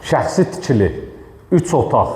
Şəxsi tikili 3 otaq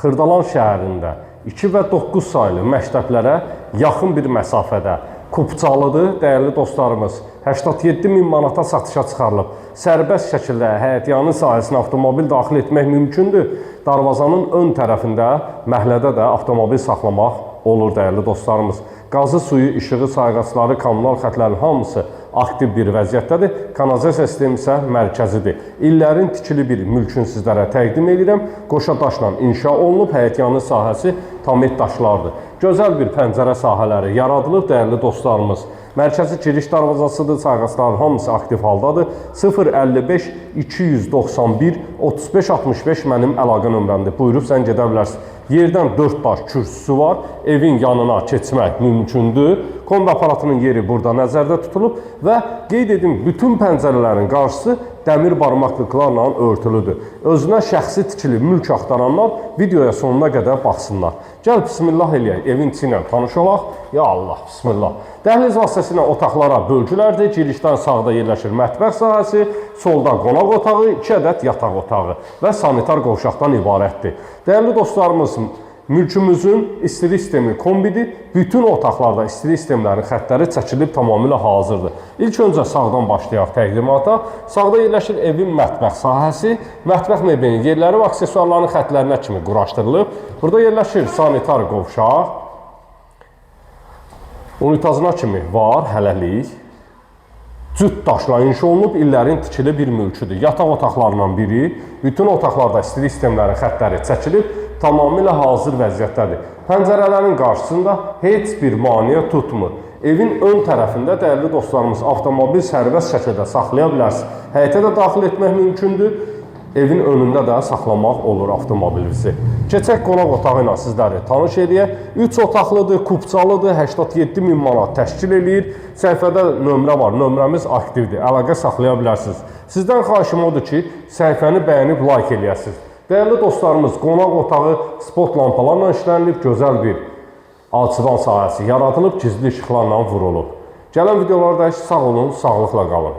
Xırdalan şəhərində 2 və 9 saylı məktəblərə yaxın bir məsafədə Kupçalıdır, dəyərli dostlarımız. 87 min manata satışa çıxarılıb. Sərbəst şəkildə həyətyanı sahəsinə avtomobil daxil etmək mümkündür. Darvazanın ön tərəfində məhəllədə də avtomobil saxlamaq olur, dəyərli dostlarımız. Qazı, suyu, işığı, sayğacları, kommunal xətlərin hamısı aktiv bir vəziyyətdədir. Kanalizasiya sistemi isə mərkəzidir. İllərin tikili bir mülkün sizlərə təqdim edirəm. Qoşa daşla inşa olunub, həyətyanı sahəsi tamet daşlardır. Gözəl bir pəncərə sahələri yaradılıb, dəyərli dostlarımız. Mərkəzi giriş darvazasıdır, sayğacların hamısı aktiv haldadır. 055 291 35 65 mənim əlaqə nömrəmdir. Buyurub zəng edə bilərsiniz. Yerdən 4 daş kürsüsü var. Evin yanına keçmək mümkündür. Kombi aparatının yeri burada nəzərdə tutulub və qeyd edim, bütün pəncərələrin qarşısı dəmir barmaqlıqlarla örtülüdür. Özünə şəxsi tikili mülk axtaranlar videoya sonuna qədər baxsınlar. Gəl bismillah eləyək, evin içi ilə tanış olaq. Ya Allah, bismillah. Dəhliz vasitəsilə otaqlara bölgülərdir. Girişdən sağda yerləşir mətbəx sahəsi, solda qonaq otağı, 2 ədəd yataq otağı və sanitar qovşaqdan ibarətdir. Dəyərli dostlarımız, mülkümüzün istilik sistemi kombidir. Bütün otaqlarda istilik sistemlərinin xəttləri çəkilib tamamilə hazırdır. İlk öncə sağdan başlayaq təqdimata. Sağda yerləşir evin mətbəx sahəsi. Mətbəx mebelinin yerləri və aksesuarların xəttlərinə kimi quraşdırılıb. Burada yerləşir sanitar qovşaq. Unitazına kimi var hələlik. Cüt daşla inşa olunub, illərin tikili bir mülküdür. Yataq otaqlarından biri. Bütün otaqlarda istilik sistemlərinin xəttləri çəkilib, tamamilə hazır vəziyyətdədir. Pəncərələrin qarşısında heç bir maneə tutmur. Evin ön tərəfində, dəyərli dostlarımız, avtomobil sərbəst şəkildə saxlaya bilərsiniz. Həyətə də daxil etmək mümkündür. Evin önündə də saxlamaq olur avtomobilinizi. Keçək qonaq otağı ilə sizləri tanış eləyək. 3 otaqlıdır, kupçalıdır, 87 min manat təşkil eləyir. Səhifədə nömrə var, nömrəmiz aktivdir. Əlaqə saxlaya bilərsiniz. Sizdən xahişim odur ki, səhifəni bəyənib like eləyəsiniz. Dəyərli dostlarımız, qonaq otağı spot lampalarla işlənilib, gözəl bir alçıdan sahəsi yaradılıb, gizli işıqlarla vurulub. Gələn videolarda sağ olun, sağlıqla qalın.